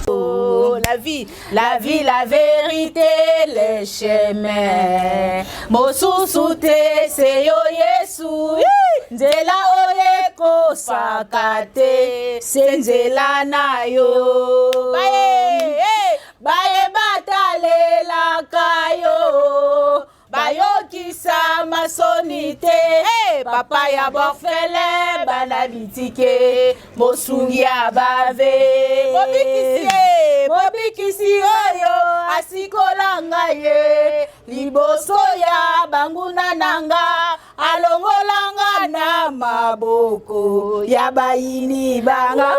Oh, la vie, la vie, la vérité, les chemins. Mosusu te se yo Yesu. Nzela oyo ekosaka te, se nzela na yo. Baye, eh, baye batalelaka yo. Bayokisa masoni te hey, papa ya borfele bana bitike mosungi ya bave mobikisi ye mobikisi oyo asikola ngai ye liboso ya banguna na nga alongola nga na maboko ya bayini banga.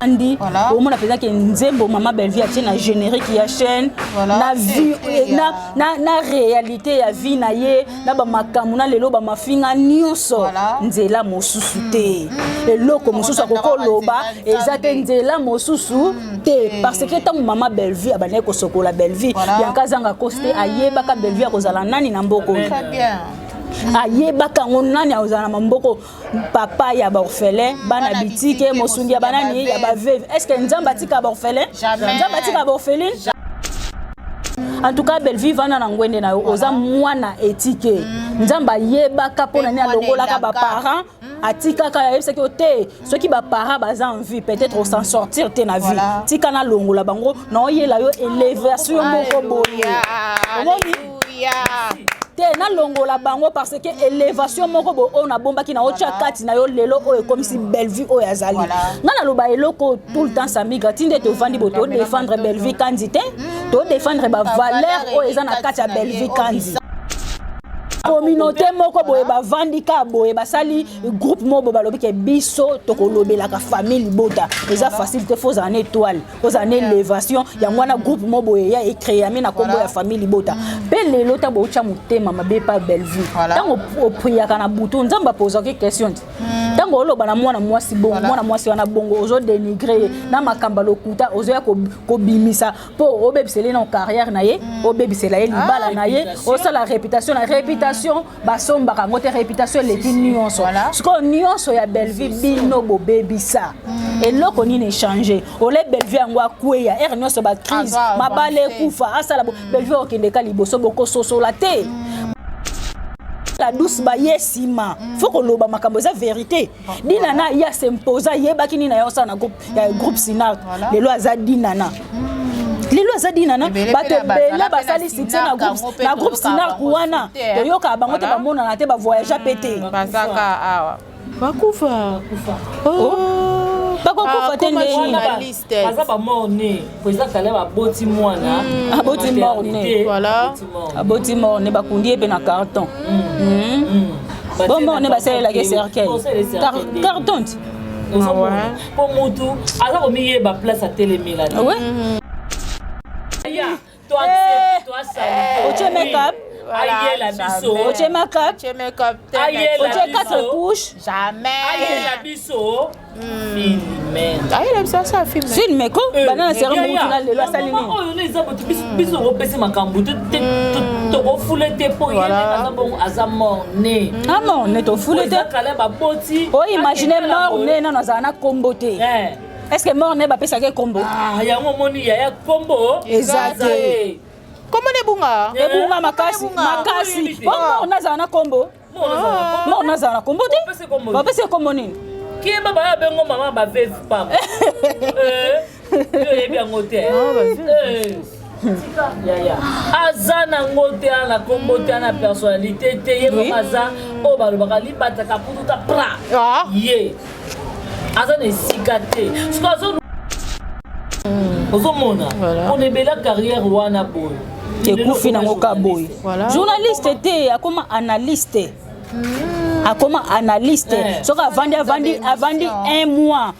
Andi voilà. Omona mpenza ke nzembo mama Bellevue atie na générique ya chaîne voilà. Na vie eh, na, na, na réalité ya vie na ye na bamakambo na lelo bamafinga nyonso voilà. Nzela mosusu te eloko mosusu akokoloba eza te nzela mosusu te parce que ntango mama Bellevue abandaki kosokola Bellevue voilà. Bianca azanga kosi te ayebaka Bellevue akozala nani na mboka oyo ayebaka yango nani akozala na mamboko papa ya baorphelin bana bitike mosungi ya banani ya baveuve. Est ce que Nzambe atika baorphelin? Nzambe atika baorpheline? En tout cas, Bellevue, vanda na ngwende na yo, oza mwana etike. Nzambe ayebaka mpo na nini alongolaka baparent, atikaka, ayebisaki yo te soki baparent baza en vie, peut-être osan sortir te na vie. Tika nalongola bango, naoyela yo élévation moko boye, omoni te, nalongola bango parce que élévation moko boye oyo nabombaki na otya kati na yo lelo oyo ekomisi Bellevue oyo azali. Nga naloba eloko tout le temps, Samigra, ti nde tovandi boye, todéfendre Bellevue Kandi te, todéfendre bavaleur oyo eza na kati ya Bellevue Kandi. Communauté moko boye bavandi ka boye, basali groupe moko boye, balobi ke biso tokolobelaka famille libota. Eza facile te, faut ozala na étoile, ozala na élévation. Yango wana groupe moko boye ya ecréami na nkombo ya famille libota. Mpe lelo ntango otya motema mabe pa Bellevue, ntango opriaka na butu, Nzambe apozaki question te. Ntango oloba na mwana mwasi bongo, mwana mwasi wana bongo, ozodénigre ye na makambo ya lokuta, ozoya kobimisa mpo obebisela ye na carrière na ye, obebisela ye libala na ye, osala réputation na réputation, basombaka yango te. Réputation eleki nyonso. Sikoyo nyonso ya Bellevue, bino bobebisa eloko nini? Échange ole Bellevue yango akweya ere nyonso, bacrise, mabala ekufa, asala Bellevue okendeka liboso, bokososola te. La douce baye nsima, faut koloba makambo eza vérité. Dinana ye asimposa, ayebaki nini aye osala na groupe ya groupe Sinart. Lelo aza Dinana, lelo aza Dinana. Bato ebele basali succès na groupe Sinark wana, toyokaka bango te, bamonana te, bavoyage mpe te. Bazaka awa bakufa. Bakokufa te ndeni? Baza bamort-né po eza kala baboti mwana. Aboti mort-né, aboti mort-né, bakundi ye mpe na carton. Bo mort-né basalelaki cercueil carton ti. Mpo mutu aza komiyeba place atelemela. Otie make-up. Ayela biso. Otie make-up. Ayela. Otie quatre couches. Jamais. Ayela biso filme. Ayela biso asala film. Film ko bana na sere mokutu na lelo asali nini? Oyo no eza boto biso okopesa makambo, tokofule te mpo ye aza bongo, aza mort-né. Ah, mort-né tofule te. Kala baboti. Oimagine mort-né nano azala na kombo te. Est ce que mort-né bapesaki kombo? Yango omoni yaya, kombo eza te. Kombo nebunga. Ebunga makasi makasi. Po mort-né azala na kombo, mort-né azala na kombo te. Bapesi kombo nini? Kiyeba baya bengo mama baveuve pamba, oyebi yango te. Yaya aza nango te, ana kombo te, ana personnalité te. Ye moko aza oyo balobaka libataka pututa pra. Ye aza na esika te. Soki ozomona mpona ebela carrière wana boye. Ekufi nango ka boye. Journaliste te, akoma analyste, akoma analyste. Soki avandi, avandi, avandi un mois,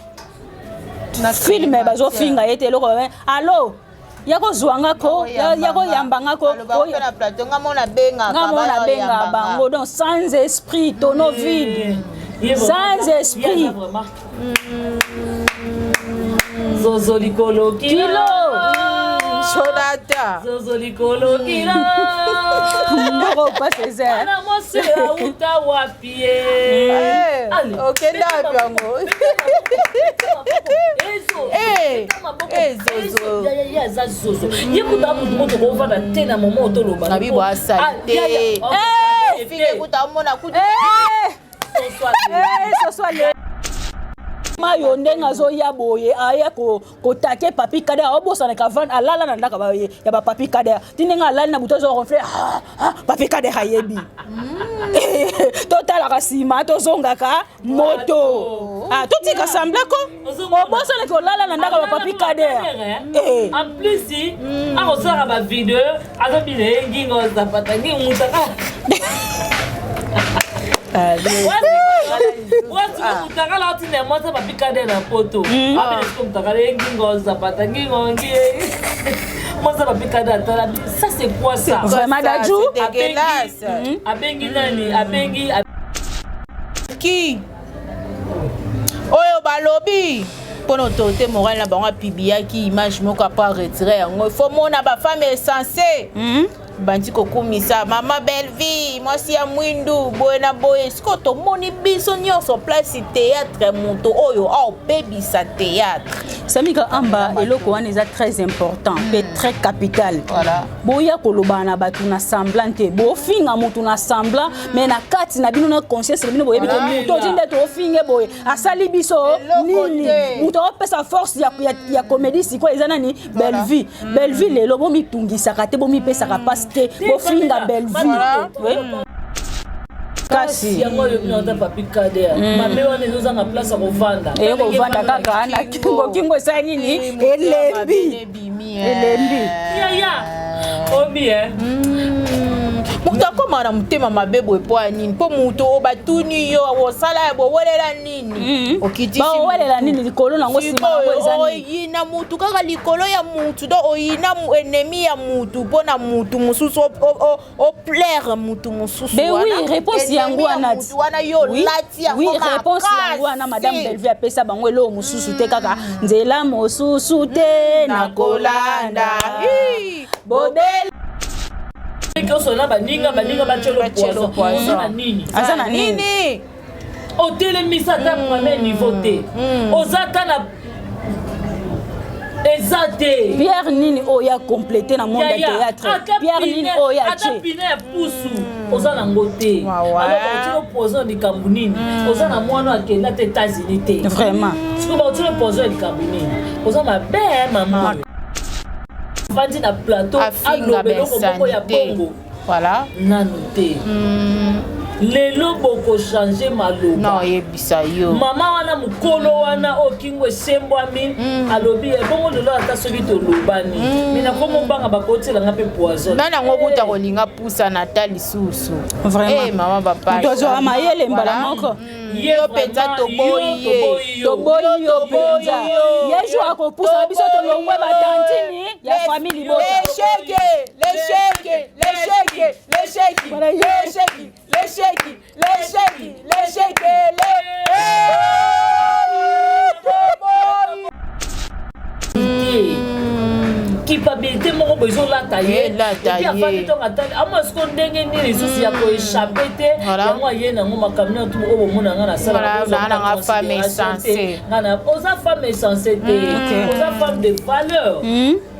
film bazofinga ye te. Eloko alo ya kozwanga ko ya koyambanga ko nga mona benga bango. Donc sans esprit, tonneau vide, sans esprit. Zozo likolo kilo. Jonathan. Zozo likolo kilo. Mboko pa Césaire. Mwana mwasi. Soso auta wapi ye? Okenda wapi yango? Zozo ye aza zozo, ye kuta mutu moto kovanda te na momo otoloba. Nabi bo asali te, fike kuta omona kuta. Soso mayo ndenge azoya boye, aya kotake Papi Kader, aobosanaka van alala na ndako ya bapapi Kader. Ti ndenge alali na butu, azo ronfler. Papi Kader ayebi, totalaka nsima, tozongaka moto, totika semblant ko obosanaki olala na ndako ya bapapi Kader. En plus akosalaka bavideo, azobina ye ngingo zapata ngingo mutaka. Mutakala otinda mwasi Papi Kader na poto, abina siko mutakala ye ngingo zapata ngingo ngi mwasi Papi Kader atala, ça c'est quoi ça? Vraiment, Dadju. Dégueulasse. Abengi nani? Abengi ki oyo balobi mpona autorité morale na bango apubliaki image moko, apo aretirer yango. Il faut mona bafemme insensé bandi kokumisa mama Bellevie, mwasi ya mwindu boye na boye. Sikoyo tomoni biso nyonso place théâtre, moto oyo aobebisa théâtre. Samika Amba, eloko wana eza très important mpe très capital. Boya kolobana na bato na semblant te, bofinga motu na semblant, mais na kati na bino, na conscience na bino, boyebi ke moto oti nde tofinge boye asali biso nini. Moto aopesa force ya comédie sikoyo eza nani? Bellevie. Bellevie lelo bomitungisaka te, bomipesaka mpasi te, bofinga Bellevie kasi yango oyo bino ata Papi Kader mabe wana ezozanga place ya kovanda. Eye kovanda kaka na kingo. Kingo esali nini? Elembi, elembi. Yaya obi e. Moto akóma na motema mabe boye mpo ya nini? Mpo moto oyo batuni yo osala ya bowelela nini, okitisi. Baowelela nini likolo nango? Nsima nango eza nini? Oyina mutu kaka likolo ya mutu, donc oyina ennemi ya mutu mpo na mutu mosusu, oplaire mutu mosusu. Ben oui, réponse yango wana. Wana yo olati yango. Oui, réponse yango wana. Madame Bellevue apesa bango eloko mosusu te, kaka nzela mosusu te nakolanda bobele. Osola baninga, baninga batielo poison. Oza na nini? Aza na nini? Otelemisa ata premier niveau te, oza ata na eza te. Pierre nini oyo acompléter na monde ya théâtre? Pierre nini oyo atie? Pine ya pusu oza nango te. Alors baotili poison likambo nini? Oza na mwana akenda te États-Unis te. Vraiment. Sikoyo baotili poison ya likambo nini? Oza mabe. Mama vandi na plateau, aloba eloko moko ya bongo nanu te. Lelo bokochanger maloba. Oyebisa yo. Mama wana, mokolo wana oyo kingo esembwami, alobi ebongo lelo ata soki tolobani me nakomobanga bakotielanga mpe poison. Nani yango kuta kolinga pusana ata lisusu? Vraiment. Mama bapa. Moto azwaka mayele mbala moko. Yo mpenza, toboyi ye. Toboyi yo mpenza. Ye jour akopusa biso, tolongwe batantini ya famille libota. L'échec, l'échec, l'échec, l'échec, l'échec, l'échec, l'échec, l'échec, toboyi. Culpabilité moko boye ezolata ye. Elata et puis afandi ye. ntongo atali ama siko ndenge nini lisusu ya koéchapper te. Voilà. Yango aye nango makambo nyonso oyo bomona nga nasala. Voilà, na nanga femme insensée. Oza femme insensée te, oza femme de valeur.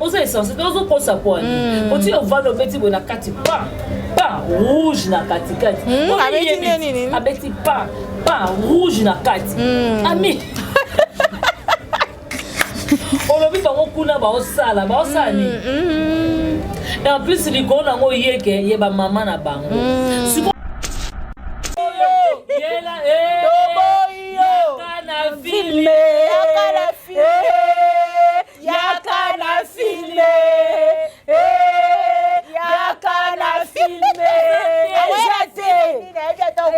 Oza insensé te, ozokosa kwani oti ovanda obeti boye na kati pa pa rouge na katikati. Oyo Abeti yebi nini, nini? Abeti pa pa rouge na kati. Ami olobi bango kuna baosala, baosala nini? Et en plus likolo nango yeke ye bamama na bango sikoyo yela eh, Toboyi yo. yaka na film. Filme. Yaka na filme. Yaka na filme. Yaka na filme. Eza te,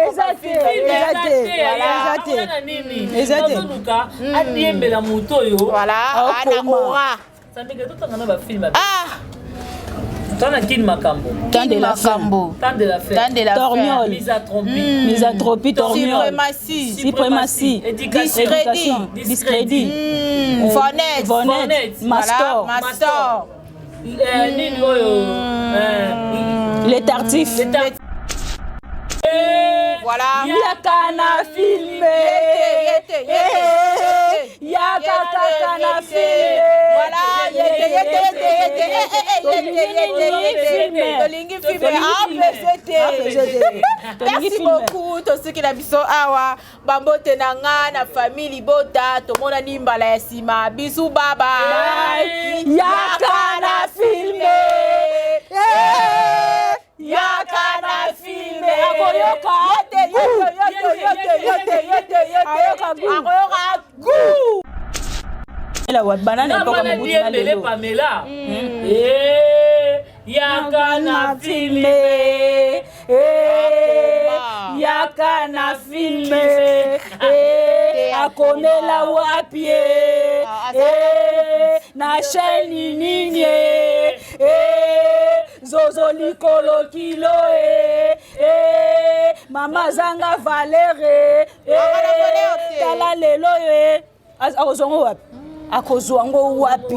eza te, eza te, eza te. Na nini? Eza te. Azoluka adiembela moto oyo. Voilà, ana Akoma. ora. Sambike totanga na bafilm. Ah. Tana kini makambo. Temps de la fin. Makambo. Temps de la fin. Temps de la Torniol. fin. Misanthropie. Misanthropie, torniol. Suprématie. Suprématie. Éducation. Éducation. Discrédit. Fonet. Vonet. Vonet. Mastor. Voilà, Mastor. Nini oyo Les tartifs. Les tartifs. Voilà. Yaka na film. Yaka kaka na film. Voilà, yete yete yete yete yete yete yete. Tolingi film. APCT. Merci beaucoup tosuki na biso awa bambote na nga na famille libota tomonani mbala ya nsima bisu baba. Yaka na film. Yaka na film. Akoyoka. Yete yete yete yete yete yete. Ayoka goût. Akoyoka goût. Ela wa banana epoka Bana mobutu na diembele lelo. Pamela. Eh, yaka na filme filme. Eh, yaka na filme Eh, akomela wapi eh? Eh, na chaîne nini eh? Eh, zozo likolo kilo eh? Eh, mama azanga valere eh? Anga na valeur te. tala lelo eh? Akozwa ngo wapi akozwa ngo wapi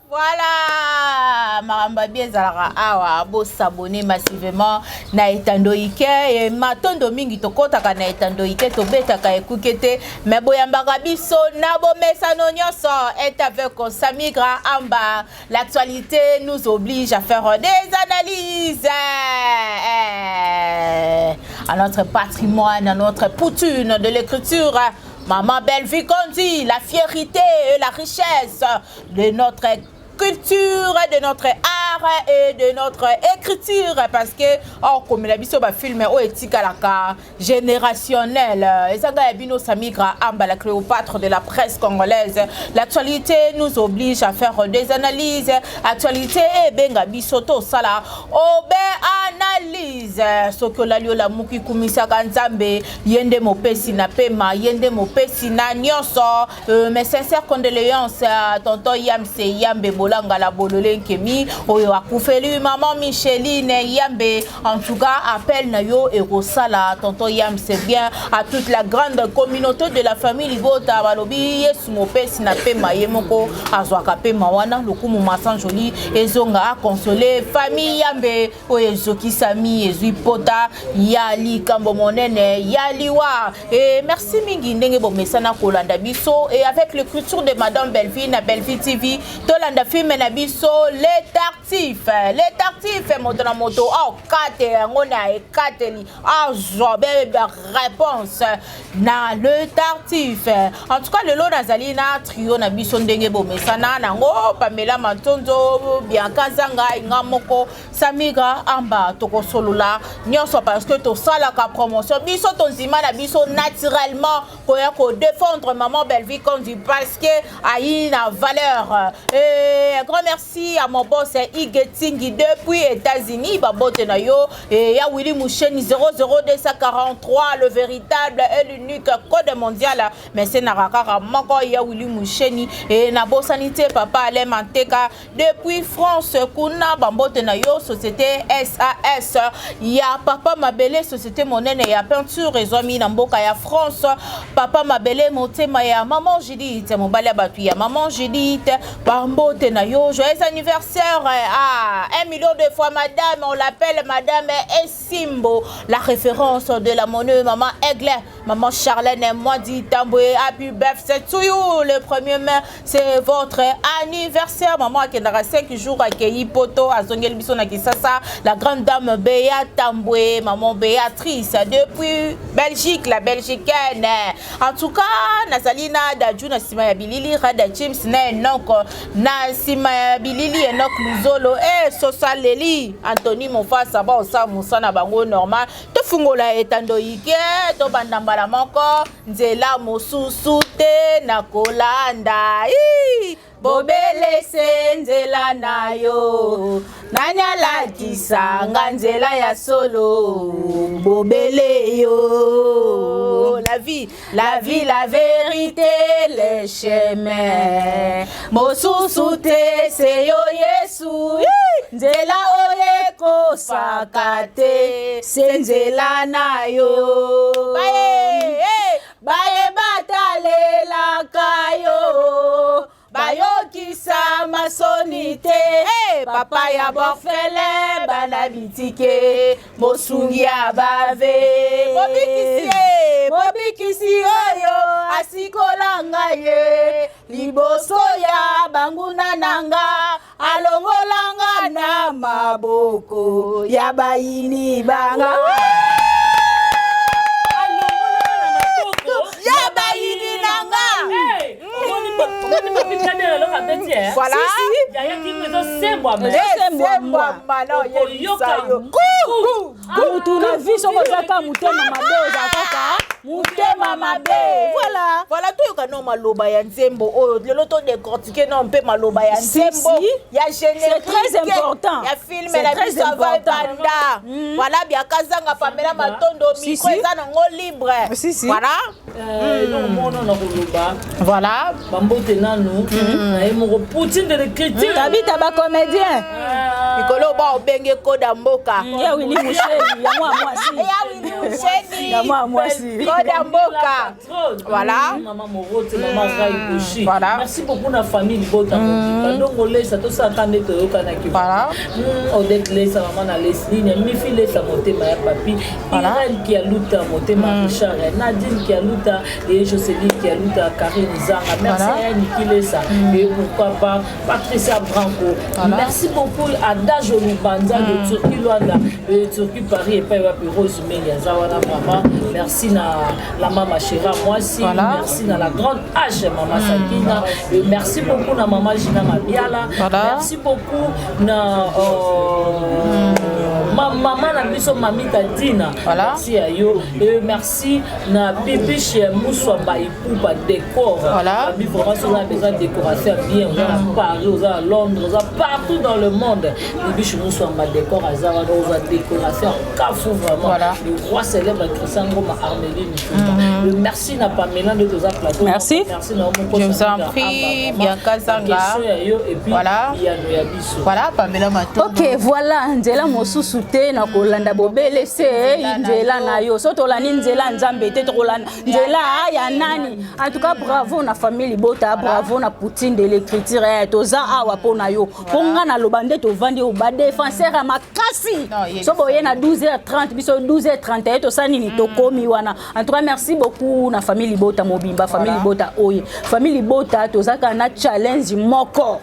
Voilà, makambo bien ezalaka awa bosabone massivement na etando ike e matondo mingi tokɔtaka na etando ike tobetaka ekuke te me boyambaka biso na bomesano nyonso est avec Samigra Amba. L'actualité nous oblige à faire des analyses à notre patrimoine, à notre poutine de l'écriture. Maman Bellevue Kondi, la fierté et la richesse de notre culture, de notre art et de notre écriture parce que oh comme la biso ba film oyo etikalaka générationnel ezanga ya bino Samigra Amba, la Cléopâtre de la presse congolaise. L'actualité nous oblige à faire des analyses. Actualité ebenga biso tosala obe analyse. Soki olali olamuki, kumisaka Nzambe, ye nde mopesi na pema, ye nde mopesi na nyonso. Mes sincères condoléances à tonton Yamse Yambe Bolanga la Bolole Nkemi oyo akufeli maman Micheline Yambe. En tout cas, appel na yo ekosala tonton Yamse bien à toute la grande communauté de la famille Libota. Balobi Yesu mopesi na pema, ye moko azwaka pema wana. Lokumu masanjoli ezonga akonsole famille Yambe oyo ezokisami, ezwi pota ya likambo monene ya liwa. Et merci mingi ndenge bomesana kolanda biso et avec l'écriture de madame Bellevue na Bellevue TV. Tolanda film na biso Les Tartifs. Les Tartifs, moto na moto akate yango na ekateli, azwa be réponse na Le Tartif. En tout cas, lelo nazali na trio na biso ndenge bomesana nango: Pamela Matonzo, Bianca Zanga, nga moko Samigra Amba. Tokosolola nyonso parce que tosalaka promotion biso, tondima na biso naturellement koya kodéfendre maman Bellevue Kondi parce que ayi na valeur. Et grand merci à mon boss Igetingi depuis États-Unis, babote na yo. Et ya Willy Moucheni 00243, le véritable et l'unique code mondial, mais c'est narakaka moko ya Willy Moucheni. Et nabosani te papa Alain Manteka depuis France kuna, bambote na yo. Société SAS ya papa Mabele, société monene ya peinture ezwami na mboka ya France. Papa Mabele, motema ya maman Judith, mobali ya bato ya maman Judith, bambote na yo. Joyeux anniversaire à 1 million de fois madame, on l'appelle madame Esimbo, la référence de la monnaie, maman Aigle. Maman Charlène Mwadi Tambwe, happy birthday to you. Le 1er mai, c'est votre anniversaire. Maman akendaka 5 jours akei poto, azongeli biso na Kisasa. La grande dame Béa Tambwe, maman Béatrice, depuis Belgique, la Belgicaine. En tout cas, nazali na Dadju na sima ya bilili, Rada James na Enoch na sima ya bilili, Enoch Luzolo, eh Sosaleli, Anthony Mofasa, ba osa musana bango normal. Tofungola etando ike, tobanda mbala moko, nzela mosusu te na kolanda. Ii! Bobele se nzela na yo, nani alakisa nga nzela ya solo, bobele yo. La vie, la vie, la vérité, le chemin, mosusu te se yo Yesu. Nzela oyo ekosaka te se nzela na yo. Baye, eh, baye batalelaka yo, bayokisa masoni te. Eh, papa ya borfele, bana bitike, mosungi ya bave. Mobikisi, eh, mobikisi oyo asikola ngai ye liboso ya banguna na nga, alongolanga na maboko ya bayini banga. Ya bayini na nga. Voilà. Voilà. Mutu na vie, soki ozaka motema mabe, oza kaka motema mabe. Voilà. Voilà, toyoka no maloba ya nzembo oyo lelo, todécortiquer no mpe maloba ya nzembo ya générique. C'est très important. Ya film na biso ava ebanda. Voilà, biakazanga Pamela Matondo, micro eza nango libre. Voilà. Eloko moko na koloba. Voilà. Bambote nanu na ye moko Poutine de l'écriture. Tabita, bacomédien. Likolo ba obenge koda mboka. Ya Wili Musheni, ya mwa mwasi. Ya Wili Musheni. Ya mwa mwasi. Koda mboka. Voilà. Mama Morote, mama Rai Koshi. Voilà. Merci beaucoup na famille libota. Bandongo lesa tosalaka nde toyokanaki. Voilà. Odette Lesa, mama na Lesline, Mifi Lesa, motema ya papi. Irène Kialuta, motema Richard, Nadine Kialuta et Joséline Kialuta, Karine Zanga. Merci à Niki Lesa et pourquoi pas Patricia Branco. Merci beaucoup à Dajo Lubanza de Turquie Luanda, de Turquie Paris et pas Rose Mengi Azawana vraiment. Merci na la maman Chira Mwasi, merci na la grande H maman Sakina. Et merci beaucoup na maman Gina Mabiala. Merci beaucoup na ma maman na biso Mamita Dina. Merci à yo. Et merci na Bibiche Mousswamba Ipupa décor. Abi vraiment si on a besoin de décoration bien, on a à Paris, on a à Londres, on a partout dans le monde. Bibiche Mousswamba décor azawa, on a décoration kafou vraiment. Le roi célèbre Christian Ngoma Armélie Mifumba. Merci na Pamela de toza plateau. Merci. Merci na moko. Je vous en prie, Bianca Zanga. Question ya yo et puis Voilà. biyano ya biso. Voilà, Pamela Matondo. Ok, voilà, nzela mosusu te na kolanda bobele se nzela na yo. So tolandi nzela Nzambe te, tokolanda nzela ya nani? En tout cas, bravo na famille libota, bravo na Poutine de l'écriture. Eh, toza awa mpo na yo, mpo nga naloba nde tovandi oyo badéfenseur ya makasi. Non, yebisa. So boye na 12h30, biso 12h31 tosala nini? Tokomi wana. En tout cas, merci beaucoup na famille libota mobimba, famille libota oye. Famille libota, toza kaka na challenge moko.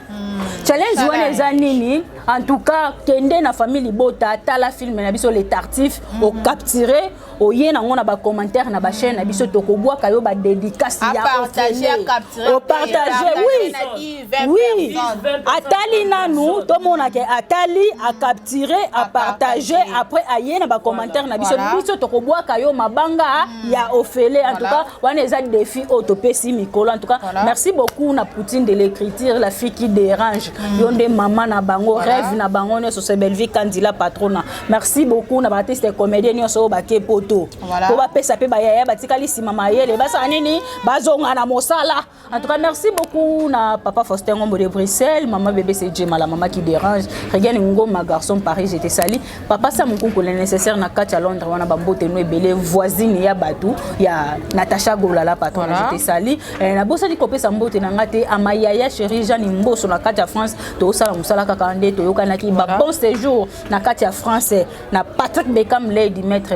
Challenge wana eza nini? En tout cas, kende na famille libota, tala film na biso Le Tartif, ocapturer, oye nango na bacommentaire na bachaîne na biso, tokobwaka yo badédicace ya Apartager, ofele. capturer, Opartage, oui. na 10, 20 Oui. personnes. Atali nanu, tomona ke atali, acapturer, apartage, après aye na bacommentaire na biso. Biso tokobwaka yo mabanga ya ofele. En tout cas, wana eza défi oyo topesi mikolo. En tout cas, merci beaucoup na Poutine de l'écriture, la fille qui dérange. Yo nde mama na bango, rêve na bango nyonso c'est Bellevue Kandila patrona. Merci beaucoup na baartiste comédien nyonso oyo bake poto po bapesa mpe bayaya batikali nsima mayele, basala nini? Bazonga na mosala. En tout cas, merci beaucoup na papa Faustin Ngombo de Bruxelles, maman bébé Cdjema, la maman qui dérange, Regan Ngoma, garçon Paris, j'étais sali, papa Samukunku, le nécessaire na kati ya Londres wana, bambote no ebele, voisine ya batu ya Natacha Golala patron. J'étais sali. Nabosani kopesa mbote na nga te, amayaya chéri Jeanne Mboso na kati ya France. Tozosala mosala kaka nde. Toyokanaki ba bon séjour na kati ya France na Patrick Beckham, Lady Maître,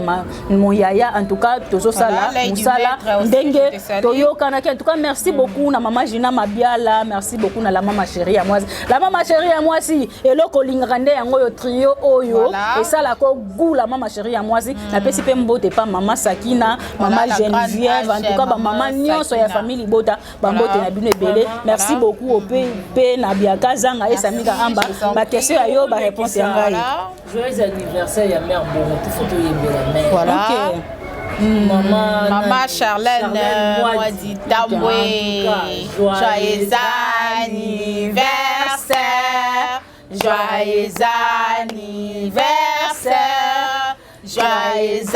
mon yaya. En tout cas, tozosala mosala ndenge toyokanaki. En tout cas, merci beaucoup na mama Gina Mabiala, merci beaucoup na la mama chérie ya mwasi, la mama chérie ya mwasi. Eloko olingaka nde yango oyo, trio oyo esalaka goût, la mama chérie ya mwasi. Napesi mpe mbote pa mama Sakina, mama Geneviève, en tout cas bamama nyonso ya famille libota, bambote na bino ebele. Merci beaucoup ope mpe na Biaka Zanga esamika amba baquestion ya yo, baréponse ya ngai. Joyeux anniversaire ya mère Bongo, tifo toyembela mère. Voilà. Okay. Maman, Maman Charlène Mwadi Tambwe. Joyeux anniversaire. Joyeux anniversaire. Joyeux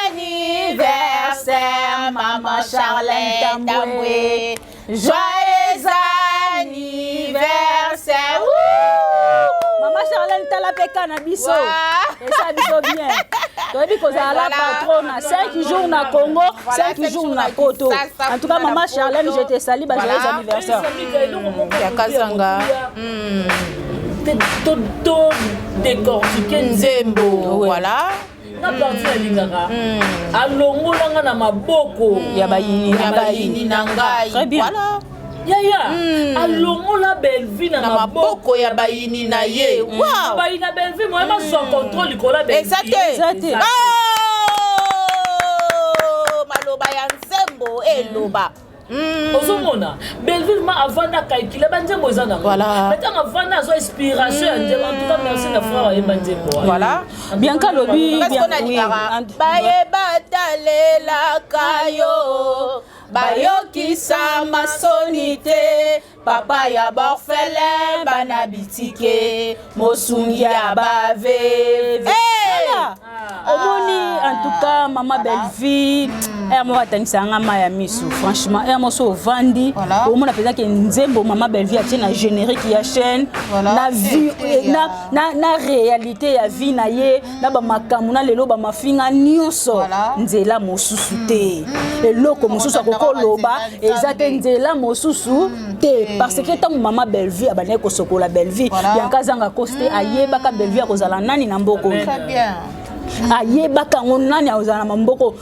anniversaire, Maman Charlène Tambwe. Joyeux anniversaire. Mama Charlène, tala mpe ka na biso, esa biso bien. Toyebi kozala la patron na 5 jours na Congo, 5 jours na Poto. En tout cas, Mama Charlène, je te salue, ba joyeux anniversaire. Yakazanga. To décortiquer nzembo, voilà. Nga parti nalingaka alongolanga na maboko ya bayini. Ya bayini na ngai. Très bien. Voilà. Yaya alongola Bellevie na na maboko ya bayini na ye. Wow. Bayini na Bellevie moye bazwa contrôle likolo ya Eza te. Eza te. Oh! Maloba ya nzembo eloba. Ozomona Belleville ma avanda calcule banzembo eza nango. Mais ntango avanda, azwa inspiration ya nzembo. En tout cas, merci na frère ayemba nzembo wana. Voilà. Bianca lobi. Parce qu'on alingaka bayeba talelaka yo, bayokisa masoni te, papa ya baorphelin, bana bitike, mosungi ya baveve. Voilà. Omoni, en tout cas, mama Bellevie ere moko atangisaka nga mai ya miso. Franchement, ere moko so ovandi, omona mpenza ke nzembo mama Bellevie atie na générique ya chaîne, na vie, na réalité ya vie na ye, na bamakambo na lelo, bamafinga nyonso, nzela mosusu te. Eloko mosusu akoki oloba eza te, nzela mosusu te, parce que ntango mama Bellevie abandaki kosokola Bellevie, Bianca azanga kosi te, ayebaka Bellevie akozala nani na mboka oyo. Très bien. Ayebaka yango, nani akozala na maboko,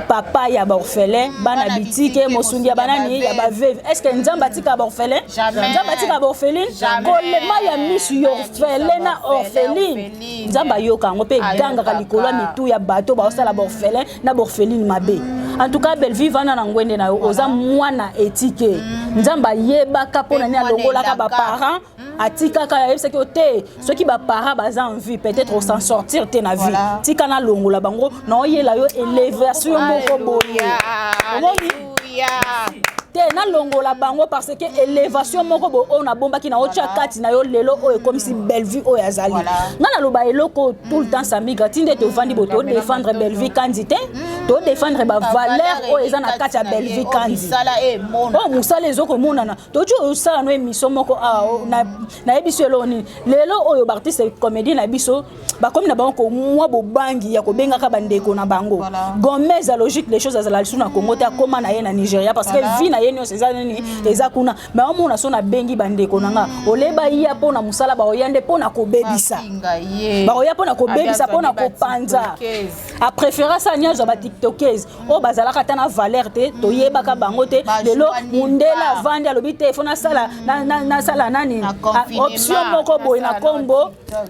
papa ya baorphelin, bana Bana bitike, bitike, mosungi ya banani, ya baveuve. Est ce que Nzambe atika baorphelin? Jamais. Nzambe atika baorpheline? Jamais. Kolema ya misu ya orphelin na orpheline, orpheline. Nzambe ayoka yango mpe egangaka Ayokaka. likolo ya mitu ya bato baosala baorphelin na baorpheline mabe. En tout cas, Bellevie, vanda na ngwende na yo, oza mwana etike. Nzambe ayebaka mpo na nini Mpe mwana alongolaka elaka. baparent, atikaka, ayebisaki yo te soki baparent baza en vie, peut-être osan sortir te na vie. Tika nalongola bango, naoyela yo élévation moko boye. Omoni Alléluia. te, nalongola bango parce que élévation moko boye oyo nabombaki na otya kati na yo lelo oyo ekomisi Bellevue oyo azali. Nga naloba eloko tout le temps, Samiga, ti nde tovandi boye, todéfendre Bellevue Kandi te, todéfendre bavaleur oyo eza na kati ya Bellevue Kandi. Misala emona. Oyo mosala ezokomonana, toji osala no émission moko awa, nayebi so eloko nini. Lelo oyo baartiste comédie na biso bakomi na bango komwa bobangi ya kobengaka bandeko na bango. Gomez, ya logique les choses, azala lisusu na Congo te, akóma na ye na Nigeria, parce que vie na ye nyonso eza nini, eza kuna. Mais omona so nabengi bandeko na nga, oleba ya mpo na mosala, baoya nde mpo na kobebisa. Bafinga ye. Bakoya mpo na kobebisa, mpo na Abi azwaki kopanza. batiktokese. Apréféra sa ni azwa batiktokese oyo bazalaka ata na valeur te, toyebaka bango te. Bazwa Lelo nulle mundele part. avandi, alobi te fo nasala nasala nani, Na confinement, option moko boye na nasala kombo TikTok.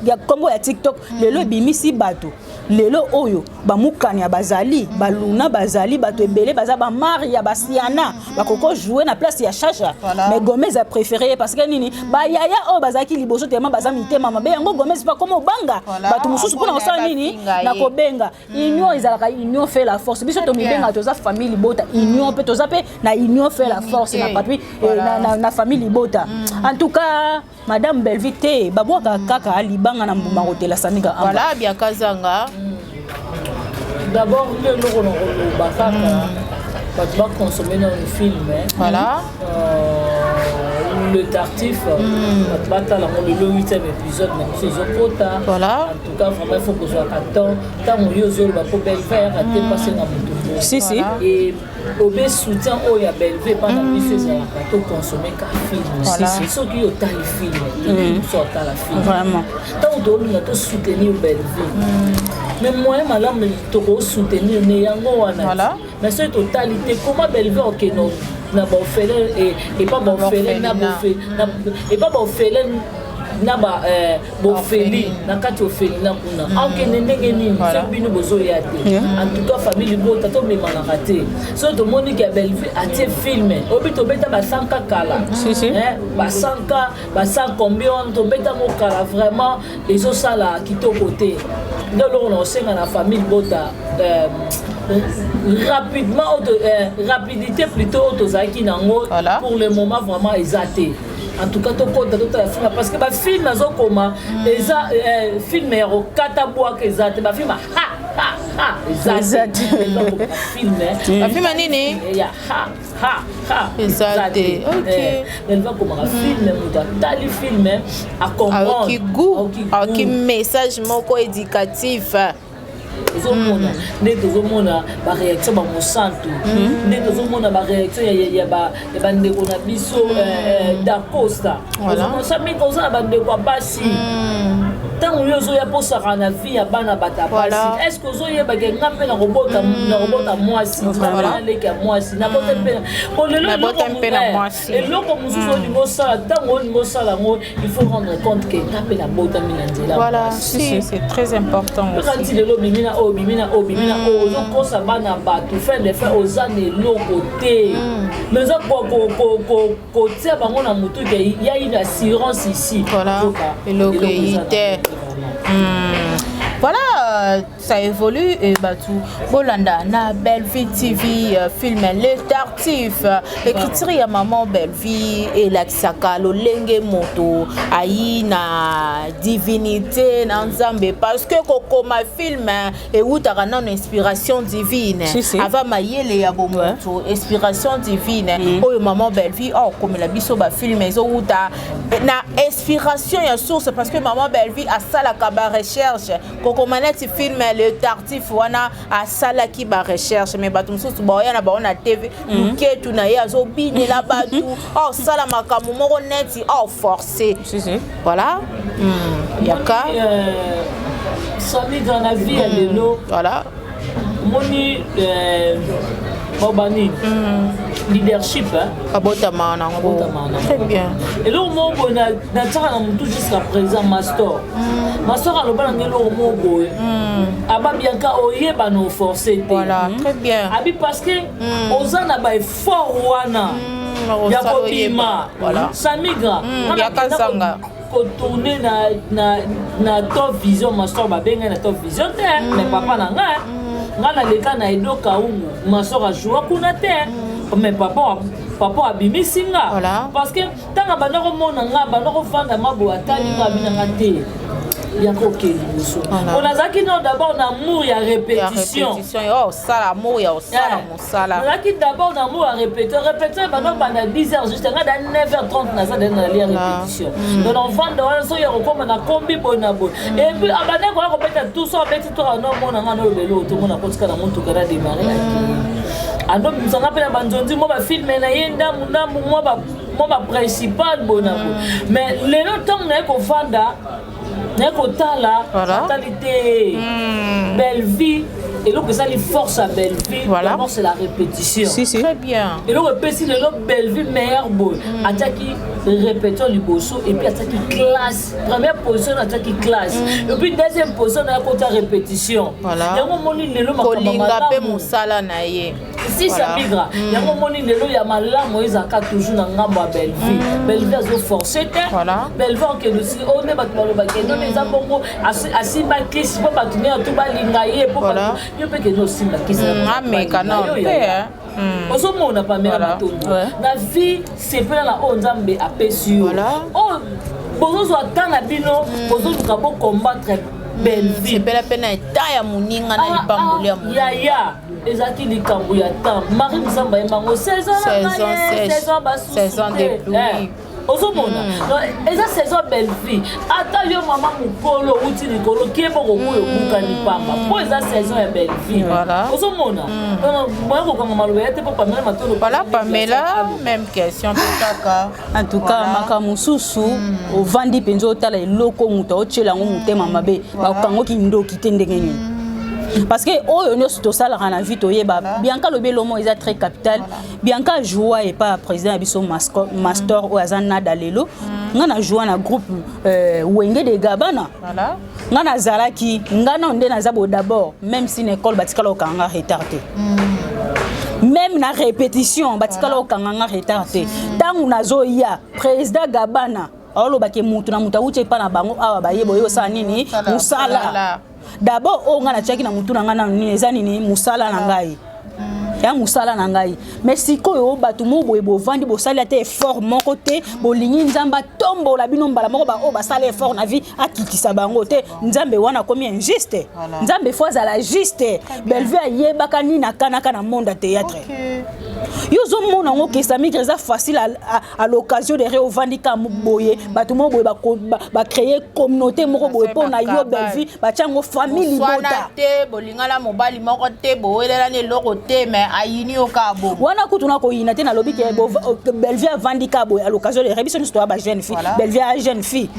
Ya nkombo ya TikTok. Lelo ebimisi bato, lelo oyo bamukani ya bazali, baluna bazali, bato ebele baza, bamari ya basiana bakoko jouer na place ya Chacha. Mais Gomez a préféré ye parce que nini, bayaya oyo bazalaki liboso tema baza mitema mabe. Yango Gomez mpe akoma obanga bato mosusu mpona kosala nini, na kobenga union. Ezalaka union fait la force. Biso tomibenga toza famille libota, union mpe toza mpe na union fait la force na papi na famille libota. En tout cas, madame Bellevue te, babwaka kaka libanga na mbuma kotela, Samika. Voilà, Biakazanga. D'abord nde eloko na koloba kaka, bato baconsommer nano film. Le Tartuffe, bato batala yango lelo, 8e épisode na biso ezokota. En tout cas, vraiment, il faut kozwaka temps. Ntango yo ozoloba mpo Bellevue ayaka te, mpasenga moto. bongo. Si, si. Et obe soutien oyo ya Bellevue epa na biso ezalaka toconsommer ka film. Voilà. Soki otali film te, biso otala film. Vraiment. Ntango tolinga tosoutenir Bellevue, mais moyen malamu tokosoutenir ne yango wana. Mais soki totali te, comment Bellevue okende na baorphelin, epa baorphelin na epa baorphelin na ba bofeli na kati orphelinat kuna, akende ndenge nini soki bino bozoya te? En tout cas, famille libota, tomemanaka te. Soki tomoni ke ya Bellevue atie film oyebi, tobeta basanka kala, basanka basa combien wana, tobetango kala. Vraiment ezosala kitoko te. Nde eloko na kosenga na famille libota, rapidement, rapidité plutôt oyo tozalaki nango pour le moment vraiment eza te. En tout cas, tokota totala film, parce que bafilm azokoma eza film ya kokata bwaka eza te. Bafilm ha ha ha eza te. Film Bafilm nini? Ya ha ha ha. Eza te. Bellevue akomaka film, moto atali film acomprendre. Aoki goût, aoki message moko éducatif. Tozomona nde tozomona baréaction bamosantu, nde tozomona baréaction ya bandeko na biso Dacosta. Mingi oza na bandeko ya basi, ntango yo ozoya mposaka na vie ya bana bato ya basi, est ce que ozoyebake nga mpe nakobota mwasi, naleki ya mwasi, nabota mpe po lelo eloko mosusu olingi osala, ntango olingi osala yango, il faut rendre compte ke nga mpe nabotami na nzela. Voilà, si, c'est très important. Aussi lelo obimi na oyo, obimi na oyo, obimi na oyo, ozokosa bana bato. Fin de fin oza na eloko te, mais oza kotia bango na motu ke ya une assurance ici. Voilà, eloko eyi te. Voilà, ça évolue et batu bolanda na Bellevue TV, film Le Tartuffe, écriture ya maman Bellevue elakisaka lolenge moto ayi na divinité na Nzambe, parce que kokoma film ewutaka nano inspiration divine. Si, si. Avant mayele ya bomoto, inspiration divine oyo maman Bellevue aokomela biso bafilm ezowuta na inspiration ya source, parce que maman Bellevue asalaka barecherche. Kokoma neti film Le Tartuffe wana, asalaki barecherche. Mais bato mosusu baoya na bango na TV, luketu na ye azobinela bato, aosala makambo moko neti aoforce. Si, si. Voilà, yaka. Sami, dans la vie ya lelo, omoni baoba nini, leadership. Abotama nango. Très bien. Eloko moko boye natiaka na motu jusqu'à présent, mastor, mastor aloba nanga eloko moko boye aba Bianka, oyeba na oforce te. Voilà, très bien. Abi parce que oza na baeffort wana ya kobima. Samigra Yaka zanga. Kotourne na Top Vision, masor babengai na Top Vision te, mais papa na ngai, ngai naleka na Edo Kaungu, masor ajoua kuna te, mais papa abimisi nga, parce que ntango abanda komona nga, abanda kovanda maboye, atali nga, abinanga te, yaka okende liboso. Po nazalaki no d'abord na amour ya répétition. Osala amour ya osala mosala. Nazalaki d'abord na amour ya répétition. Répétition ebanda obanda 10 heures juste, nga da 9 heures 30 naza de nali ya répétition. Donc novanda wana, soki ya kokóma na kombi boye na boye, et puis abandaki koya kobeta tout so, abeti to anomona nga, nolobeli oyo tomona kotika na motuka na démarre, andobimisanga mpe na banzonzi mwa bafilm na ye ndambu ndambu, mwa baprincipal boye na boye. Mais lelo ntango naye kovanda, naye kotala, natali te Bellevue, eloko ezali force ya Bellevue, d'abord c'est la répétition. Si, si. Très bien. Eloko epesi lelo Bellevue meilleur boye, atiaki répétition liboso et puis atiaki classe. Première position atiaki classe, et puis deuxième position naya kota répétition. Yango omoni lelo kolinga mpe mosala na ye. Si Samigra, yango omoni lelo ya malamu ezalaka toujours na ngambo ya Bellevue. Bellevue azoforce te. Bellevue okende osi oyo nde bato balobaki none eza bongo, asimba kisi mpo bato nyonso tu balinga ye, mpo yo mpe kende osimba kisi. Ameka nano te. Ozomona Pamela Matondo na vie, sepela na oyo Nzambe apesi yo. Oyo bozozwa temps na bino, bozoluka bocombattre Bellevue. Sepela mpe na eta ya moninga, na lipamboli ya moninga. Yaya, ezalaki likambo ya temps. Marie Mosamba yembango saison, saison de pluie. Ozomona, eza saison Bellevie. Ata yo mama mokolo outi likolo, keba, kokoyo obukani pamba, mpo eza saison ya Bellevie. Ozomona, moya kokanga maloba ya te, mpo Pamela Matolo. Voilà, Pamela, même question mpe kaka. En tout cas, makambo mosusu, ovandi mpenza, otala eloko moto aotiela yango motema mabe, bakangoki ndoki te. Ndenge nini? Parce que oyo nyonso tosalaka na vie, toyeba. Bianca alobi elomo eza très capital. Bianca ajoua epa ya président ya biso, Mastor, oyo aza nada lelo. Nga na joua na groupe Wenge de Gabana. Nga nazalaki, nga nano nde naza bo d'abord, même si na école batikala kokanga retard te, même na répétition batikala kokanga nga retard te. Ntango nazoya, président Gabana aolobaki mutu na mutu awuti epa na bango awa, bayeba oyo osala nini, mosala d'abord. Oyo ngai natiaki na mutu na ngai nano nini, eza nini? Mosala na ngai ya mosala na ngai. Mais sikoyo bato mo boye bovandi, bosali ata effort moko te, bolingi Nzambe atombola bino mbala moko. Baoyo basala effort na vie, akitisa bango te. Nzambe wana akomi injuste. Nzambe fo azala juste. Bellevue ayebaka nini akanaka na monde ya théâtre. Yo ozomona yango kesamikre, eza facile à l'occasion de re ovandi ka boye, bato moko boye bacréer communauté moko boye mpo na yo Bellevue, batia yango famille libota. Te, bolingana mobali moko te, bowelelani eloko te, mais ayini yo kaka bongo. Wana kutu na koyina te. Nalobi ke Bellevue avandi ka boye à l'occasion de re, biso nyonso toya bajeune fille. Bellevue ya jeune fille,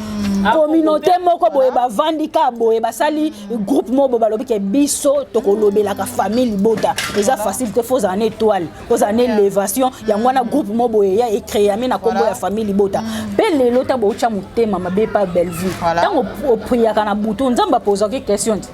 communauté moko boye bavandi ka boye, basali groupe moko boye, balobi ke biso tokolobelaka famille libota. Eza facile te, fo ozala na étoile, ozala na élévation. Yango wana groupe moko boye ya ecréami na nkombo ya famille libota. Mpe lelo ntango outya motema mabe pa Bellevue, ntango opriaka na butu, Nzambe apozaki question te.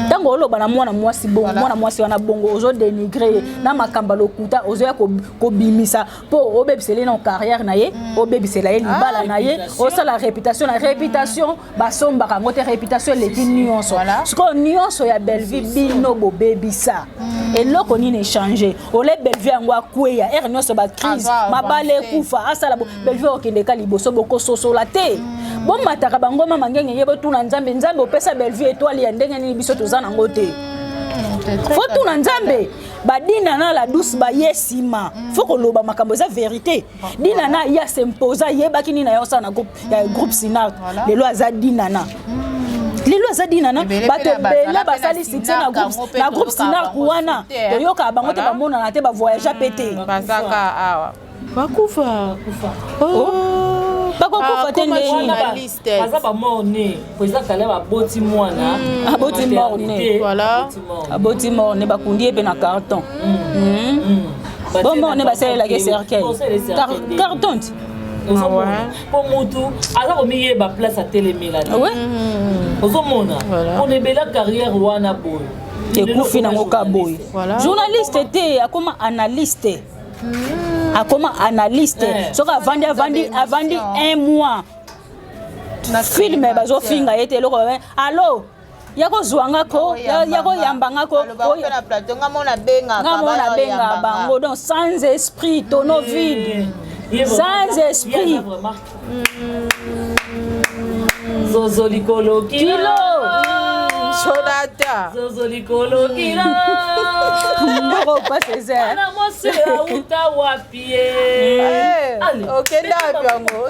Ntango oloba na mwana mwasi bongo, mwana mwasi wana bongo, ozodénigre ye na makambo ya lokuta, ozoya kobimisa mpo obebisela ye na carrière na ye, obebisela ye libala na ye, osala réputation na réputation, basombaka yango te. Réputation eleki nyonso. Sikoyo nyonso ya Bellevue, bino bobebisa eloko nini? Échange ole Bellevue yango akweya ere nyonso, bacrise, mabala ekufa, asala Bellevue okendeka liboso, bokososola te. Bomataka bangoma mangenge ye, botuna Nzambe: Nzambe, opesa Bellevue étoile ya ndenge nini? Biso toza nango te. Fo tuna Nzambe. Badina na la douce baye nsima, fo koloba makambo eza vérité. Dina na ye asimposa, ayebaki nini aye osala na groupe ya groupe Sinart. Lelo aza Dinana, lelo aza Dinana. Bato ebele basali succès na groupe Sinart wana, toyokaka bango te, bamonana te, bavoyage mpe te. Bazaka awa, bakufa. Bakokufa te ndeni? Baza bamort-né po eza kala baboti mwana. Aboti mort-né, aboti mort-né, bakundi ye mpe na carton. Bo mort-né basalelaki cercueil carton ti. Ozomona, mpo mutu aza komiyeba place atelemela te. Ozomona, mpona ebela carrière wana boye. Ekufi nango ka boye. Journaliste te, akoma analyste, akoma analyste. Soki avandi, avandi, avandi un mois, film bazofinga ye te, eloko alo ya kozwanga ko ya koyambanga ko nga mona benga bango. Donc sans esprit, tonneau vide, sans esprit. Zozo likolo. Kilo. Jonathan. Zozo likolo kilo. Mboko pa Césaire. Mwana mwasi auta wapi ye? Okenda wapi yango?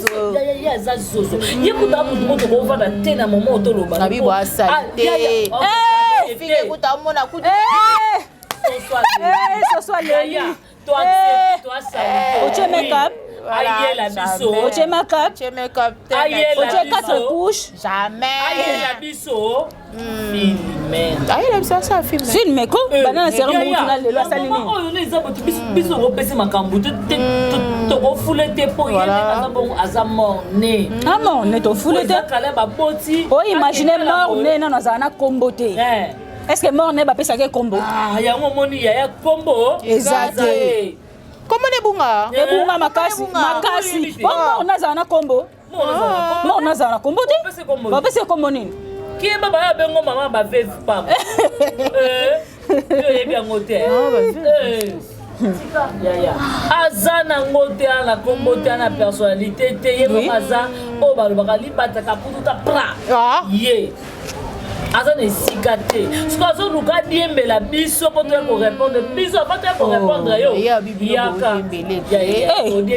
Zozo ye aza zozo, ye kuta mutu moto kovanda te na moma otoloba. Abi asali te, fike kuta omona kuta. Soso aleli. Otie make-up. Ayela biso. Otie make-up. Otie make-up. Otie quatre couches. Jamais. Ayela biso filme. Ayela biso, asala film. Film ko bana na sero mutu na lelo asali nini? Oyo no eza boto biso okopesa makambo, tokofule te, mpo ye aza bongo, aza mort-né. Ah, mort-né, tofule te. Kala baboti. O imagine mort-né nano azala na kombo te. Est ce que mort-né bapesaki kombo? Yango omoni yaya, kombo eza te. Kombo nebunga. Ebunga makasi makasi. Po mort-né azala na kombo, mort-né azala na kombo te. Bapesi kombo nini? Kiyeba baya bengo mama baveve pamba, yo oyebi yango te. Yaya aza nango te, ana kombo te, ana personnalité te. Ye moko aza oyo balobaka libataka pututa pra ye. Aza na esika te. Soki azoluka adiembela biso mpo toya korépondre biso, avant toya korépondre yo, yaka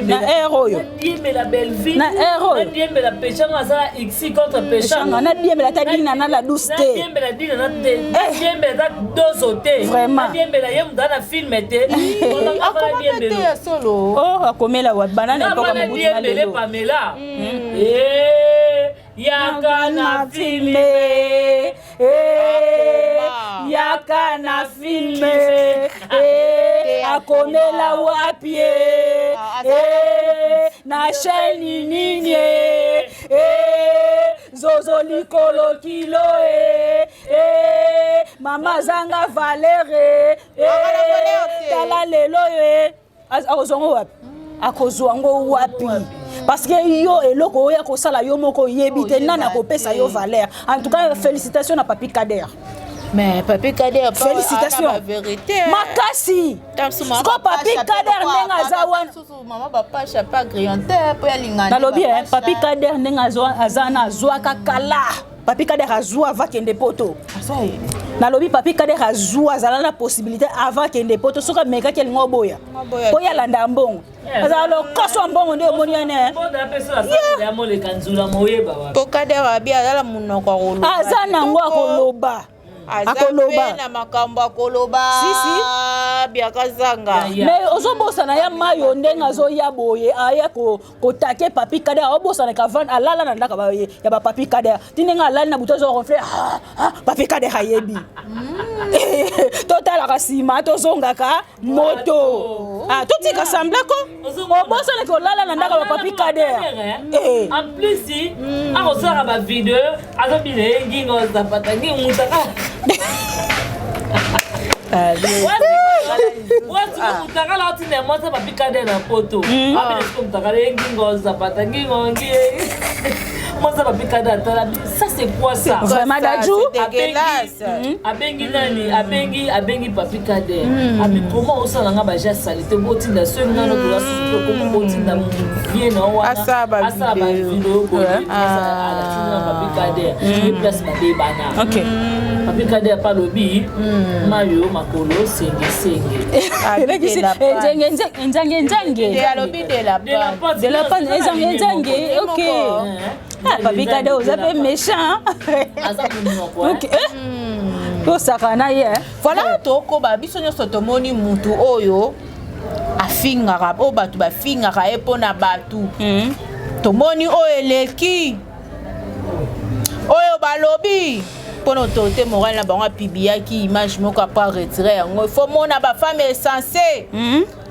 na heure oyo. Nadiembela Bellevie. Na heure oyo. Nadiembela Pechanga, aza x contre Pechanga. Nadiembela ata Dina na la douce te. Nadiembela Dina na te, nadiembela ata Dozo te. Vraiment. Nadiembela ye moto aza na film te. Akomaka te ya solo. Oh, akomela wa banana epoka mobutu na lelo. Pamela, yaka na film. Yaka na film. Akomela wapi? Na chaîne nini? Zozo likolo kilo. Mama azanga valeur. Tala lelo, akozwa ngo wapi? Akozwa ngo wapi? Parce que yo, eloko oyo akosala, yo moko oyebi te nani akopesa yo valeur. En tout cas, félicitation na Papi Kader. Mais Papi Kader, félicitation. Vérité. Makasi siko Papi Kader ndenge aza wana. Mama bapasha pa grillante po yalinga. Nalobi Papi Kader ndenge aza na, azwaka kala. Papi Kader azwa avant kende Poto. Nalobi Papi Kader azwa, azala na possibilité avant kende Poto. Soki amekaki, alinga oboya po ye alanda mbongo, azala lokoso ya mbongo nde omoni wana. Po Kader abi azala monoko akoloba. Aza nango, akoloba. Akoloba na makambo, akoloba biakazanga. Mais ozobosana ya mayo ndenge azoya boye, aya kotake Papi Kader. Aobosanaka van alala na ndako ya bapapi Kader ti ndenge alali na butu, azoronfle. Papi Kader ayebi totalaka nsima, tozongaka moto, totika semblako. Obosanaki olala na ndako ya bapapi Kader. En plus akosalaka bavideo, azobina ye ngingo zapata ngingo mutaka. Mutakala otinda mwasi Papi Kader na Poto, abina siko mutakala ye ngingo zapata ngingo ngie mwasi Papi Kader atala, ça c'est quoi ça? Vraiment, Dadju. Abengi nani? Abengi Papi Kader, abi comment osalanga baja saleté? Botinda soki ngano toza susu, comment botinda vie na wana asala bavideo boye? Alatinda Papi Kader ye place babebana. Papi Kader pa alobi mayo makolo sengesenge. Nzange nzange. Alobi de la. De la panne, ezange nzange. Ok, ah, Papi Kader oza mpe méchant. Aza monoko. Ok, tosaka na ye. Voilà, tokoba biso nyonso tomoni mutu oyo afingaka, oyo bato bafingaka ye mpo na bato. Tomoni oyo eleki, oyo balobi mpona autorité morale na bango. Apubliaki image moko, après retire yango. Il faut mona bafemme insensé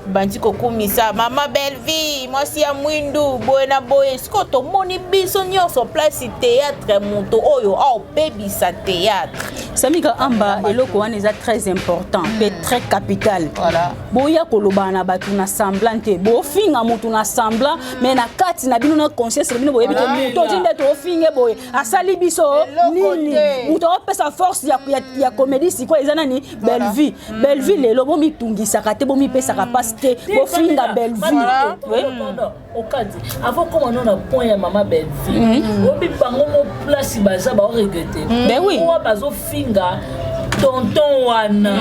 bandi kokumisa mama Bellevie, mwasi ya mwindu boye na boye. Sikoyo tomoni biso nyonso place théâtre, moto oyo aobebisa théâtre. Samika Amba, eloko wana eza très important mpe très capital. Boya koloba na bato na semblant te. Bofinga motu na semblant, mais na kati na bino, na conscience na bino, boyebi te moto oti nde tofinge boye asali biso nini. Moto akopesa force ya comédie sikoyo eza nani? Bellevie. Bellevie lelo bomitungisaka te, bomipesaka mpasi te, bofinga Bellevie. Okati avant koma no na point ya mama Bellevie, oyebi bango mo place baza baoregretter. Ben oui. Owa bazofinga tonton wana.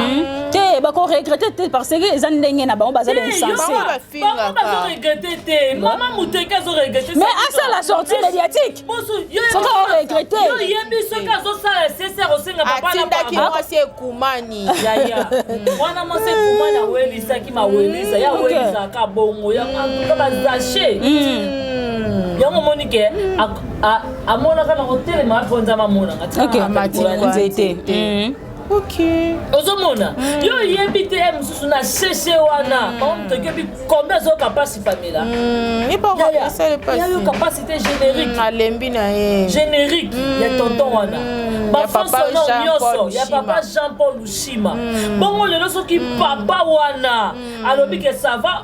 Te, bakoregretter te, parce que eza ndenge na bango, baza insensé. Bango bazoregretter te, mama Muteke azoregretter. Mais asala sortie médiatique soki aoregretter. Yo yebi soki azosala sese, akosenga papa na. Atindaki mwasi ekumani. Yaya wana, mwasi ekumani awelisaki mawelisa ya awelisaka bongo yango bazache yango. Omoni ke amonaka na kotelema mpo Nzambe amonanga. Nzete. Ozomona, yo oyebi te ye mosusu na sheshe wana bango moto oyebi combien azoyoka mpasi. Pamela ayoka mpasi te, générique. Alembi na ye. Générique ya tonton wana, bafaçon nyonso ya papa Jean Paul Lushima. Bongo lelo soki papa wana alobi ke ça va,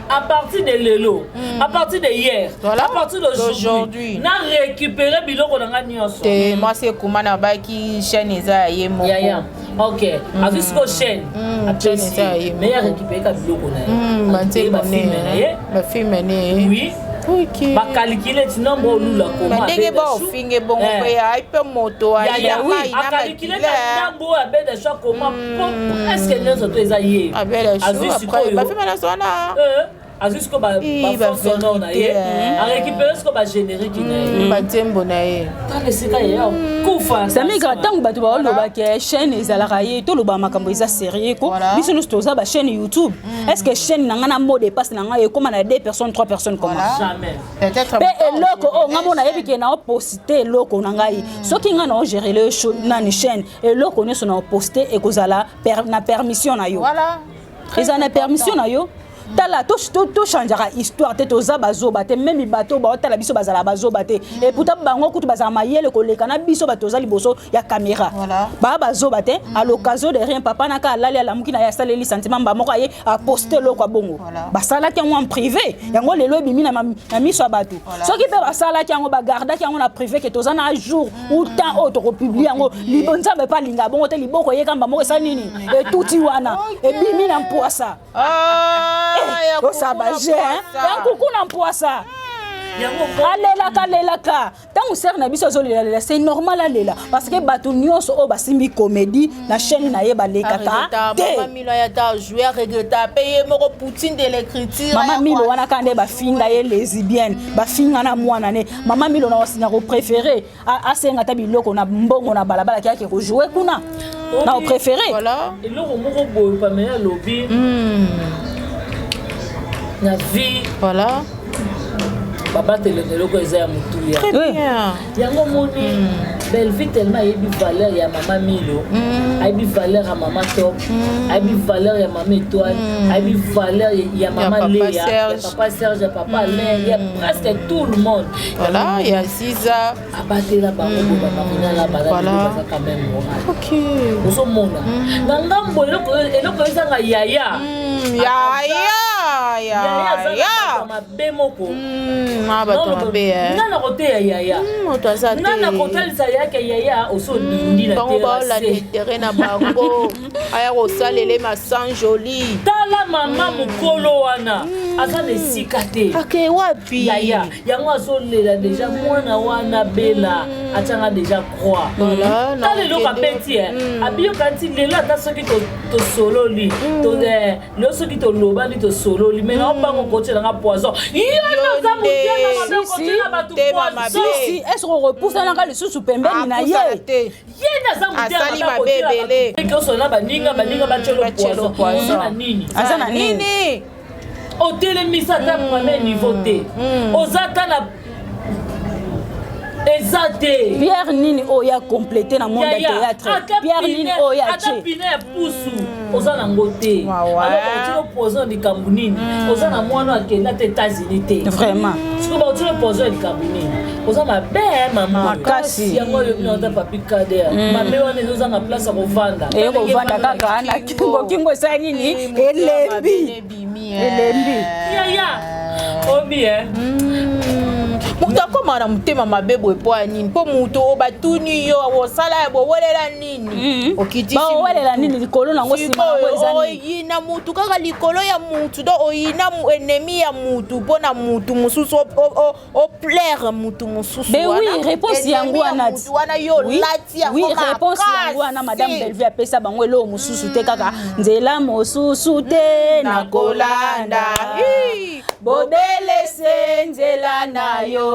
à partir de lelo, à partir de hier, voilà, à partir d'aujourd'hui, na récupéré biloko na nga nyonso. Te, mwasi ekuma na baki chaîne eza ya ye moko. Yaya, ok, azwi siko chaîne, apesi, mais ya récupéré ka biloko na ye, bafilm na ye. Bafilm ne. Oui. Bakalikile ti nombre olula koma ndenge baofinge bongo mpe ai mpe moto akalikile ta ndambo oyo abeda sho akoma po presque nyonso to eza ye. Azwi sikoyo azwi sikoyo bafond sonore na ye, arécupéré sikoyo bagénérique na ye, banzembo na ye. Tala esika ye kufa. Samika, ntango bato baolobaka chaîne ezalaka ye, toloba makambo eza sérieux ko. Biso nyonso toza bachaîne YouTube. Est ce que chaîne na ngai na mot de passe na ngai ekóma na deux personnes, trois personnes, comment? Jamais. Mpe eloko oyo ngai mona nayebi ke naoposte eloko na ngai, soki ngai naogérele nani chaîne, eloko nyonso naoposte ekozala na permission na yo, ezala na permission na yo. Tala, tochangeaka histoire te, toza bazoba te. Même bato baotala biso bazala bazoba te. Et pourtant bango kutu bazala mayele koleka na biso. Bato toza liboso ya caméra baa bazoba te. À l'occasion de rien, papa naka alali, alamuki na ye, asaleli sentiment mba moko, aye aposte eloko ya bongo. Basalaki yango en privé, yango lelo ebimi na miso ya bato. Soki mpe basalaki yango, bagardaki yango na privé ke toza na jour ou temps oyo tokopublier yango. Libo Nzambe mpe alinga bongo te. Liboko eyekamba moko esali nini, etuti wana, ebimi na mpwasa. Osala baje ya nkuku na mpwasa. Alelaka, alelaka. Ntango sere na biso azolelalela, c'est normal alela, parce que bato nyonso oyo basimbi comédie na chaîne na ye balekaka te. Mama Milo wana kaka nde bafinga ye lesbienne, bafinga na mwana ne mama Milo. Na kopréféré asenga ata biloko na mbongo na balabala, kiake kojouer kuna, na opréféré. Eloko moko boye Pamela alobi na vie, babatelaka eloko eza ya motuya. Yango omoni Bellevie tellement ayebi valeur ya mama Milo, ayebi valeur ya mama Top, ayebi valeur ya mama Étoile, ayebi valeur ya mama Léa, ya papa Serge, ya papa Alain, ya presque tout le monde. Voilà, ya Ziza. Abatela bango boye. Bamarina na bana baza quand même moral. Ozomona na ngambo eloko ezanga yaya. Yaya, yaya mabe moko. Bato mabe. Nga na koteya yaya, nga na kotalisa yake yaya osodindi na bango, baolanda intérêt na bango, aya kosalela masanjoli. Tala mama mokolo wana aza na esika te. Ake wapi? Yaya yango azolela déjà mwana wana bela atianga déjà croix. Tala eloko abeti abiyoka nti lelo. Ata soki tosololi lelo, soki tolobani, tosololi, mais naobango kotielanga poison. Yo naza motema mabe, kotiela bato poison. Est ce okopusanaka lisusu pembeni na ye? Ye naza motema mabe. Osola baninga, baninga batielo poison. Oza na nini? Aza na nini? Otelemisa ata premier niveau te, oza ata na eza te. Pierre nini oyo ya complété na monde ya théâtre? Pierre nini oyo ya ata pine ya pusu oza nango te. Alors baotili poison likambo nini? Oza na mwana akende ata États-Unis te. Vraiment. Sikoyo baotili poison ya likambo nini? Oza mabe, mama. Makasi. Yango alobi na ota papi kader mabe wana ezozanga place ya kovanda. Eye kovanda kaka na kingo. Kingo esali nini? Elembi, elembi. Yaya obi. Moto akóma na motema mabe boye mpo ya nini? Mpo moto oyo batuni yo osala ya bowelela nini, okitisi. Baowelela nini likolo nango, nsima nango eza nini? Oyina mutu kaka likolo ya mutu, donc oyina ennemi ya mutu mpo na mutu mosusu, oplaire mutu mosusu. Ben oui, réponse yango wana. Wana yo olati yango. Oui, réponse yango wana madame Bellevue apesa bango. Eloko mosusu te, kaka nzela mosusu te nakolanda, bobelese nzela na yo.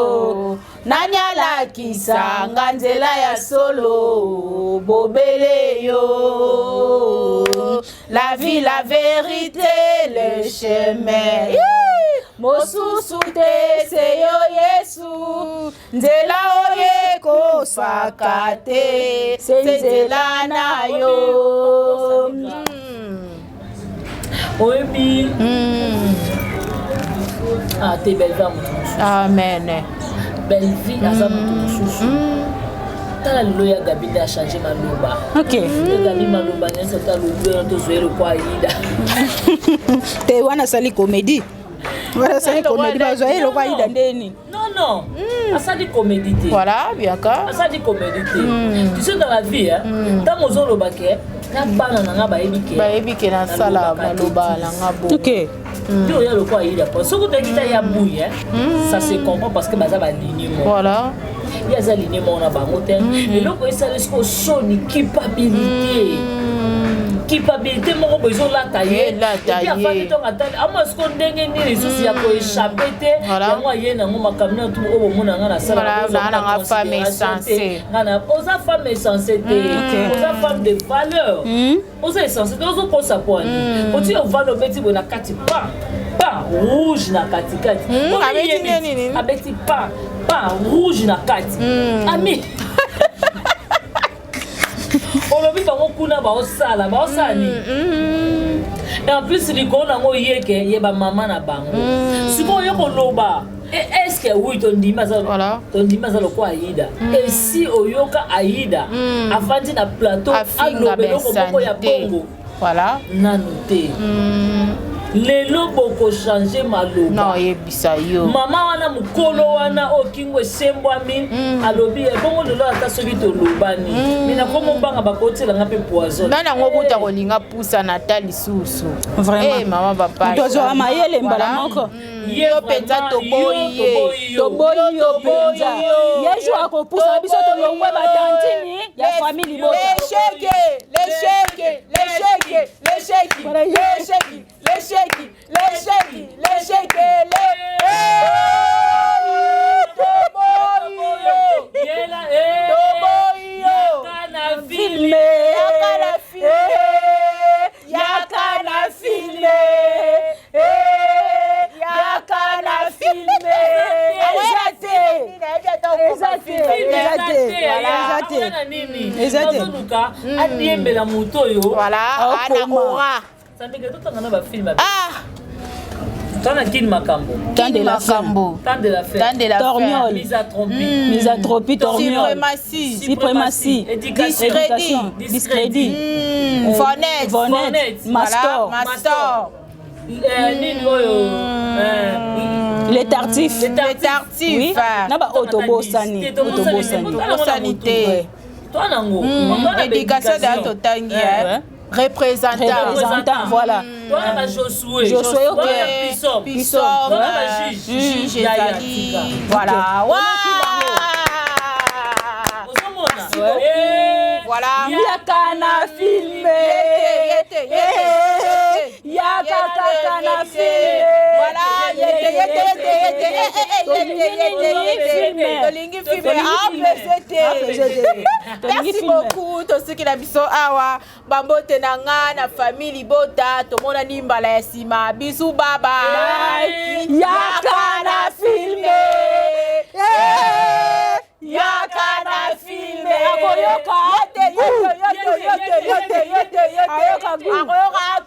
Nani alakisanga nzela ya solo? Bobele yo, la vie, la vérité, le chemin, mosusu te se yo Yesu. Nzela oyo ekosaka te se nzela na yo. Oyebi ah te, Bellevue moto mosusu. Amen. Bellevue aza moto mosusu. Tala lelo ya Gabi nde achange maloba. Ya Gabi, maloba nyonso ta lobi wana, tozwa ye lokwa ayida. Te, wana asali comédie, wana asali comédie, bazwa ye lokwa ayida ndeni. Non, asali comédie te. Voilà, biaka. Asali comédie te. Tu sais, dans la vie, ntango ozoloba ke na bana na nga bayebi ke bayebi ke nasala maloba nanga bo. Yo oya lokola Aida po soki otaki ta ya buyi, ça se comprend parce que baza baligne moko. Voilà. Ye aza ligne moko na bango te. Eloko esali sikoyo soni, culpabilité, culpabilité moko boye ezolata ye. Elata et puis ye. Afandi ntongo atali ama siko ndenge nini lisusu ya koéchapper te. Voilà. Yango aye nango makambo na tu oyo bomona nga nasala. Voilà, na nga femme insensée. Oza femme insensée te, oza femme de valeur. Oza insensé te, ozokosa pwani oti ovanda obeti boye na kati pa pa rouge na katikati. Abeti nde nini? Abeti pa pa rouge na kati. Ami olobi bango kuna baosala baosala nini? Et en plus likolo nango yeke ye bamama na bango sikoyo oyo koloba, est ce que oui, tondimi aza Voilà. tondimi aza lokola Aida. Esi oyoka Aida afandi na plateau afinga aloba eloko moko ya bainsanité bongo? Voilà. Nanu te. Lelo bokochange maloba. Na oyebisa yo. Mama wana, mokolo wana oyo kingo esembwami, alobi ebongo lelo ata soki tolobani me nakomobanga bakotielanga mpe poison. Nani yango kuta kolinga pusana ata lisusu? Vraiment. Eh, mama papa. Moto azwaka mayele mbala moko. Yo mpenza toboyi ye. Toboyi yo mpenza. Ye jour akopusa biso, tolongwe batantini ya famille libota. L'échec, l'échec, l'échec, l'échec, Voilà, l'échec, l'échec, l'échec, l'échec, l'échec. Toboyi yo. Yela, eh, Toboyi yo. Yaka na Filme. filme. Yaka na filme. Yaka na filme. Eh, yaka na filme. Eza te, eza te, eza te, eza te. Na nini? Eza te. Azoluka adiembela moto oyo. Voilà, ana Akoma. ora. Sambike totanga na bafilme. Ah, Tana kini makambo. Temps de la fin. Makambo. Temps de la fin. Temps de la Torniol. fin. Misanthropie. Misanthropie, torniol. Suprématie. Suprématie. Éducation. Éducation. Discrédit. Vonette. Vonette. Mastor. Voilà, Mastor. Nini oyo Les tartifs. Les Les tartifs. Oui. Na ba oyo tobosani. Tobosani. Tobosani te. To nango. Éducation da totangi. Ouais. Représentant. Représentant, voilà. To na ba Josué. Josué, ok. To na Pisom. Pisom. To na ba juge. Juge Ya ya ezali. tika. Voilà. Wa! Ozomona. Ouais. Voilà. Yaka na filme. Yete, yete, yete. Yaka kaka na filme. Voilà, yete, yete, yete, yete, eh, eh, eh, yete, yete, yete. Tolingi filme, apese te. Tolingi Merci filme. beaucoup. Tosuki na biso awa. Bambote na nga na famille libota, tomonani mbala ya nsima. Bisu, baba. Yaka na filme. Eh, yaka na filme. Akoyoka. Yete, yete, yete, yete, yete, yete. Ayoka goût. Akoyoka.